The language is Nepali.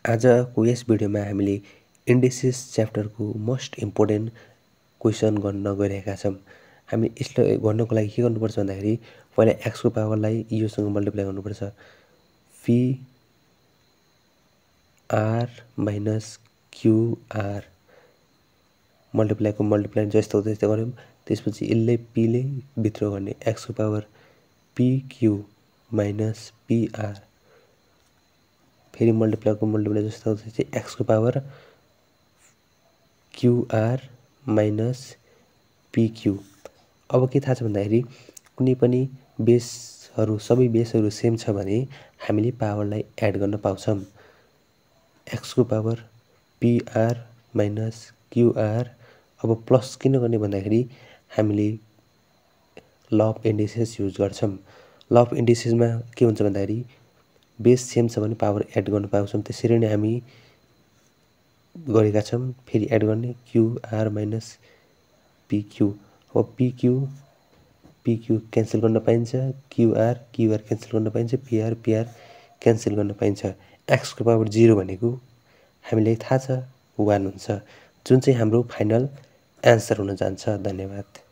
आजको यस भिडियोमा हामीले इन्डिसेस च्याप्टरको मोस्ट इम्पोर्टेन्ट क्वेसन गर्न गइरहेका छौँ। हामी यसलाई गर्नको लागि के गर्नुपर्छ भन्दाखेरि पहिला x को पावरलाई योसँग मल्टिप्लाई गर्नुपर्छ। पी आर माइनस क्यूआर मल्टिप्लाईको मल्टिप्लाई जस्तो त्यस्तै गर्यौँ। त्यसपछि यसले पीले भित्र गर्ने x को पावर पीक्यू माइनस पीआर फेरि मल्टिप्लाईको मल्टिप्लाई जस्तो त्यस्तै x को पावर क्यूआर माइनस पीक्यू। अब के थाहा छ भन्दाखेरि कुनै पनि बेसहरू सबै बेसहरू सेम छ भने हामीले पावरलाई एड गर्न पाउँछौँ। x को पावर पीआर माइनस क्यूआर। अब प्लस किन गर्ने भन्दाखेरि हामीले ल अफ इन्डिसेस युज गर्छौँ। ल अफ इन्डिसेसमा के हुन्छ भन्दाखेरि बेस सेम छ भने पावर एड गर्न पाउँछौँ। त्यसरी नै हामी गरेका छौँ। फेरि एड गर्ने क्यूआर माइनस पीक्यू। अब पीक्यू क्यान्सल गर्न पाइन्छ, क्यूआर क्यान्सल गर्न पाइन्छ, पीआर क्यान्सल गर्न पाइन्छ। x को पावर 0 भनेको हामीलाई थाहा छ 1 हुन्छ, जुन चाहिँ हाम्रो फाइनल एन्सर हुन जान्छ। धन्यवाद।